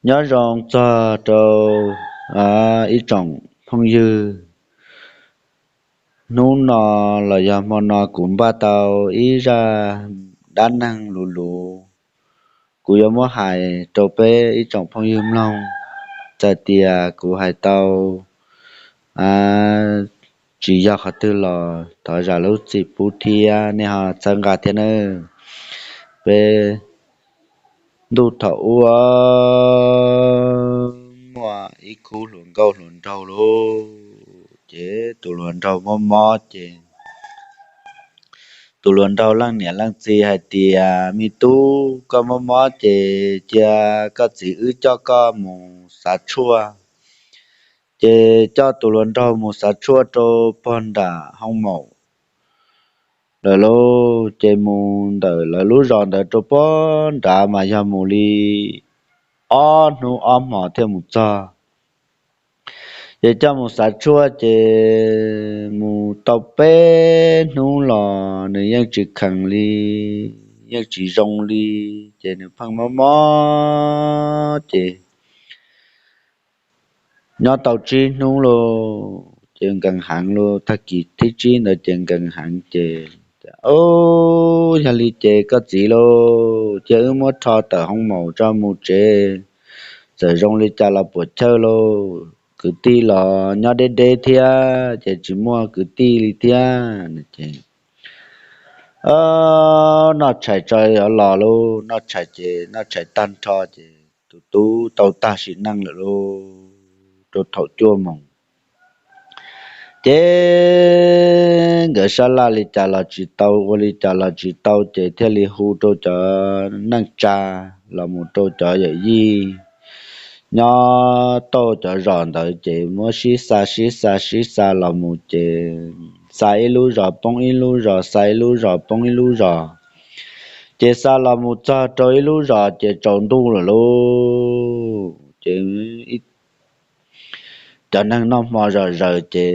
Nyob zoo txog rau ib tsoom phooj ywg, hnub no los yog hmo no kuv npaj tau ib zaj dab neeg luv luv, kuv yuav muab hais rau peb ib tsoom phooj ywg mloog. Txawm tias kuv hais tau tsis yog qhov twg los thov zam lub txim pub thiab nej ho txhawb nqa thiab nawb. Peb ntuj thaum ub muaj ib khub hluas nkauj hluas nraug lauj, ces tus hluas nraug mob mob ces tus hluas nraug leej niam leej txiv hais tias, me tub, koj mob mob ces cia koj txiv wb coj koj mus xav tshuaj. Ces coj tus hluas nraug mus xav tshuaj rau pog nram hoo maum lawm lauj. Ces mus ntawm lawv lub zos ntawd rau pog nrad mas yog mus li ob hnub ob hmos thiaj mus txog. Ces coj mus xav tshuaj ces mus tau peb hnub los nws yeej tsis kheev li, yeej tsis zoo li, ces nws pheej mob mob ces nyob tau tsib hnub lauj, ces nkees heev lauj. Tag kis thib tsib ntawd ces nkees heev ces, o, yog li ces koj txiv lauj, cia wb muab rho tawm hoo maum tso mus tsev, txawm zoo li cas los puam chawj lauj, kwv tij los nyob deb deb thiab ces tsis muaj kwv tij li thiab. Ces noj tshais tso yuav los lauj, noj tshais ces noj tshais tag nrho ces tus tub tau tag sim neej lawm lauj, rau thaum cuaj moos. Ces nkawd sab laj li cas los tsis tau, ua li cas los tsis tau ces thiaj li hu rau cov neej tsa los mus rau cov yawm yij nyob tau cov zos ntawd ces muab sib xa sib xa sib xa los mus ces xa ib lub zos poob ib lub zos, xa ib lub zos poob ib lub zos. Ces xa los mus txog rau ib lub zos ces tsaus ntuj lawm lauj. Ces cov neeg noj hmo zom zaws ces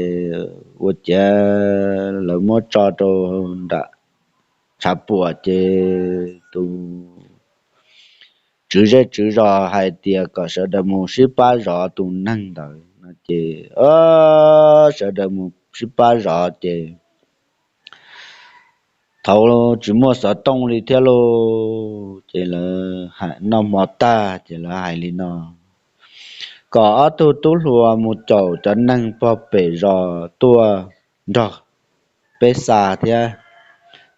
ua ciav lawv muab tso rau nram tshav puam ces tus tswv zej tswv zos hais tias kom sawv daws mus sib pab zov tus neeg ntawd no ces sawv daws mus sib pab zov ces thaum tsis muaj xov tooj li thiab lauj, ces lawv noj hmo tag ces lawv hais li no, kom ob tug tub hluas mus caum cov neeg pog pem zos tuaj nrog peb xa thiab.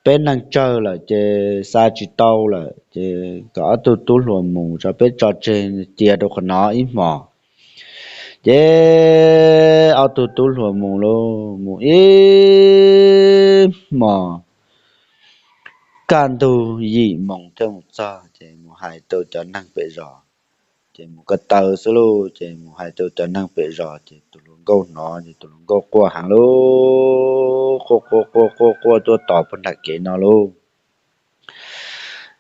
Peb neeg tsawg lawm ces xa tsis tau lawm ces kom ob tug tub hluas mus tso, peb tso tseg cia rau qhov no ib hmos. Ces ob tug tub hluas mus lauj, mus ib hmos kaj ntug yim moos thiaj mus txog ces mus hais rau cov neeg pem zos. Ces mus ko taw xwb lauj, ces mus hais rau cov neeg pem zos ces tus hluas nkauj hnov ces tus hluas nkauj quaj heev lauj, quaj quaj quaj quaj quaj tuaj tos pog nram kev no lauj.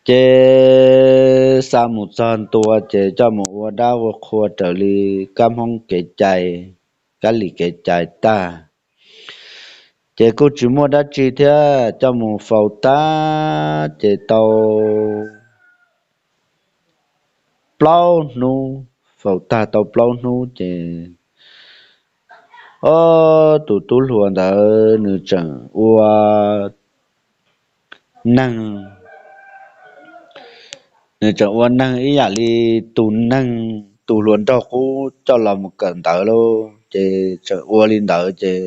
Ces xa mus txog ntua ces coj mus ua dab ua qhua raws li kab Hmoob kev cai, kab lis kev cai tag. Ces kuj tsis muaj dab tsi thiab, coj mus faus tag ces tau plaub hnub, faus tag tau plaub hnub ces, o, tus tub hluas ntawd nws tseem ua neeg, nws tseem ua neeg ib yam li tus neeg tus hluas nraug qub coj los mus kawm ntawv lauj, ces tseem ua li ntawd ces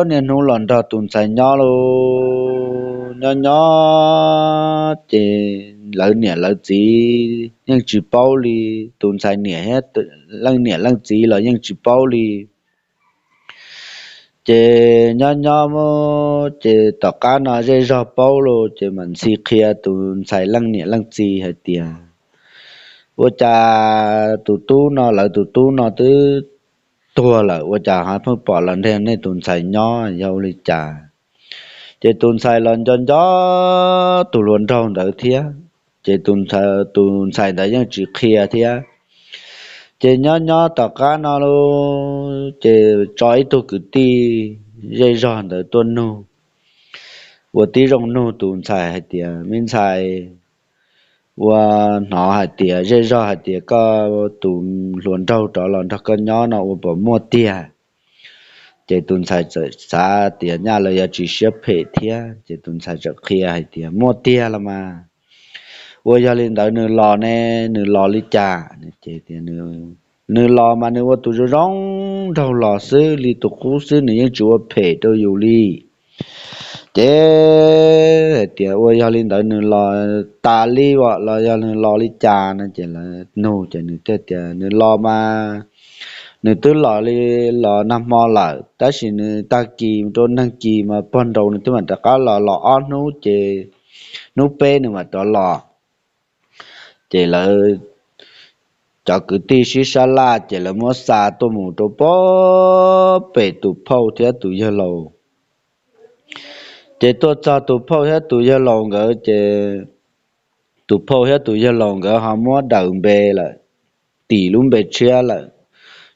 niaj hnub los nrog tus ntxhais nyob lauj, nyob nyob ces lawv niam lawv txiv yeej tsis paub li, tus ntxhais niam thiab leej niam leej txiv los yeej tsis paub li. Ces nyob nyob ces tom qab no zej zog paub lauj, ces mam ntxhi qhia tus ntxhais leej niam leej txiv hais tias, ua cas tus tub no, lawv tus tub no twb tuag lawm, ua cas ho pheej pom los nrog nej tus ntxhais nyob, yog ua li cas? Ces tus ntxhais los nco nco tus hluas nraug ntawd thiab, ces tus ntxhais ntawd yeej tsis qhia thiab. Ces nyob nyob tom qab no lauj, ces tso ib tug kwv tij zej zog ntawd tuaj nug, ua tib zoo nug tus ntxhais hais tias, me ntxhais, ua hnov hais tias zej zog hais tias koj tus hluas nraug rov los nrog koj nyob no ua puas muaj tiag? Ces tus ntxhais txawm xav tias nyaj lawv yuav tsis siab phem thiab, ces tus ntxhais txawm qhia hais tias muaj tiag los mas. Ua yog li ntawd nws los ne, nws los li cas? Nws los mas nws ua tus zoo zoo nraug los xwb, li tus qub xwb, nws yeej tsis ua phem rau yus li. Ces hais tias ua yog li ntawd nws los tas li los yog nws los li cas no? Ces lawv nug ces nws thiaj tias nws los mas nws twb los li los nag hmo lawm, tab sis nws tag kis rau nag kis mas pog nraud nws twb mam rov qab los, los ob hnub ces hnub peb nws mam rov los. Ces lawv cov kwv tij sib sab laj ces lawv muab xa tuaj mus rau pem tus phauj thiab tus yawg laus. Ces tuaj txog tus phauj thiab tus yawg laus nkawd ces tus phauj thiab tus yawg laus nkawd ho muab daws npe lawm, tis lub npe tshiab lawm.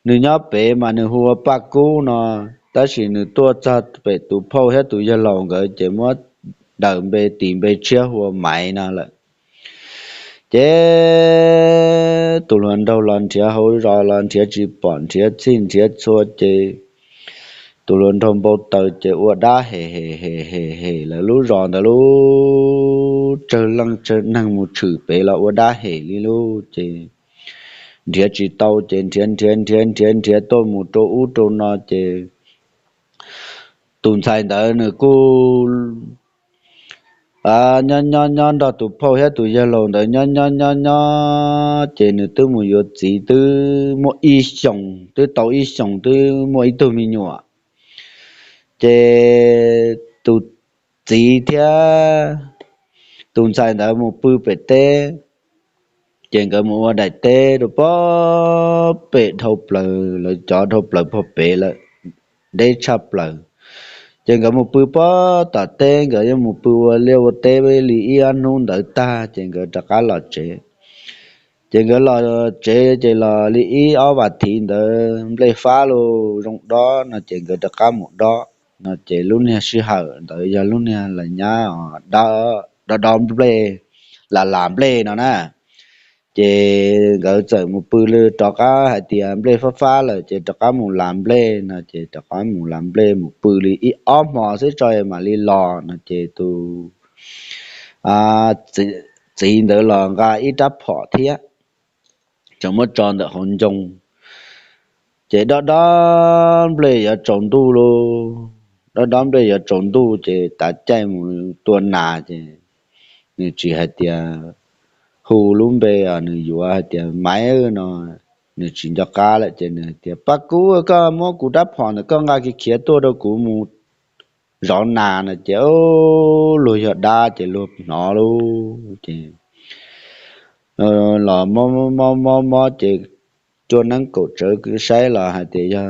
Nws nyob pem mas nws hu ua Paj Kub no, tab sis nws tuaj txog pem tus phauj thiab tus yawg laus nkawd ces muab daws npe tis npe tshiab hu ua Maiv no lawm. Ces tus hluas nraug los nrhiav hauv zos los nrhiav tsis pom, nrhiav txhij nrhiav txhua ces tus hluas nraug npau taws ces ua dab hem hem hem hem hem lawv lub zos ntawd lub tsawg leej tsawg neeg mus tshwm pem los ua dab hem li lub ces nrhiav tsis tau ces nrhiav nrhiav nrhiav nrhiav nrhiav tuaj mus rau ub rau no ces tus ntxhais ntawd nws kuj nyob nyob nyob nrog tus phauj thiab tus yawg laus ntawd nyob nyob nyob nyob ces nws twb mus yuav txiv twb muaj ib xyoos, twb tau ib xyoos twb muaj ib tug me nyuam. Ces tus txiv thiab tus ntxhais ntawd mus pw pem teb, ces nkawd mus ua daim teb rau pem dhau plaws, lawv cov dhau plaws pog pem lawm, deb tshaj plaws. Ces nkawd mus pw pog tom teb, nkawd yeej mus pw ua liaj ua teb li ib ob hnub ntawd tag ces nkawd rov qab los tsev. Ces nkawd los tsev ces los li ib ob vas thiv ntawd nplej fab los zoo dob no ces nkawd rov qab mus dob no ces lub niag sij hawm ntawd yog lub niag las nyab dob dob nplej, las las nplej no na. Ces nkawd txawm mus pw rov qab hais tias nplej fab fab lawm ces rov qab mus las nplej no ces rov qab mus las nplej mus pw li ib ob hmo xwb tso mam li los no ces tus txiv ntawd los nqa ib rab phom thiab tseem muab tso ntawm hauv ncoo. Ces dob dob nplej yuav tsaus ntuj lauj, dob dob nplej yuav tsaus ntuj ces tav caij mus tua nas ces nws tsis hais tias hu lub npe nws yuav hais tias Maiv no, nws tsis nco qab lawm ces nws hais tias Paj Kub, koj muab kuv rab phom ntawm koj nqa khiav khiav tuaj rau kuv mus zov nas no ces luag yog dab ces luag hnov lauj ces los mob mob mob ces cua neeb kaum tsawv saib los hais tias yog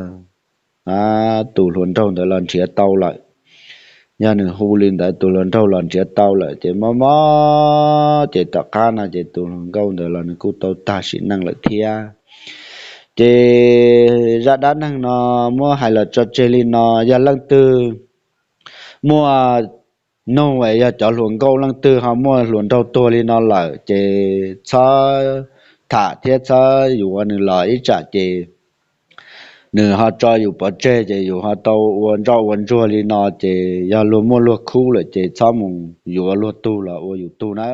tus hluas nraug ntawd los nrhiav tau lawm. Yog nws hu li ntawd tus hluas nraug los nrhiav tau lawm ces mob mob ces tom qab no ces tus hluas nkauj ntawd los nws kuj tau tag sim neej lawm thiab. Ces zaj dab neeg no muab hais los tso tseg li no, yog leej twg muaj nug es yog cov hluas nkauj leej twg ho muaj hluas nraug tuag li no lawm ces txhob tham thiab txhob yuav nws los ib tsam ces nws ho tso yus pov tseg ces yus ho tau ua ntsoj ua ntsuag li no ces yog luag muaj luag khub lawm ces txhob mus yuav luag tug los ua yus tug na.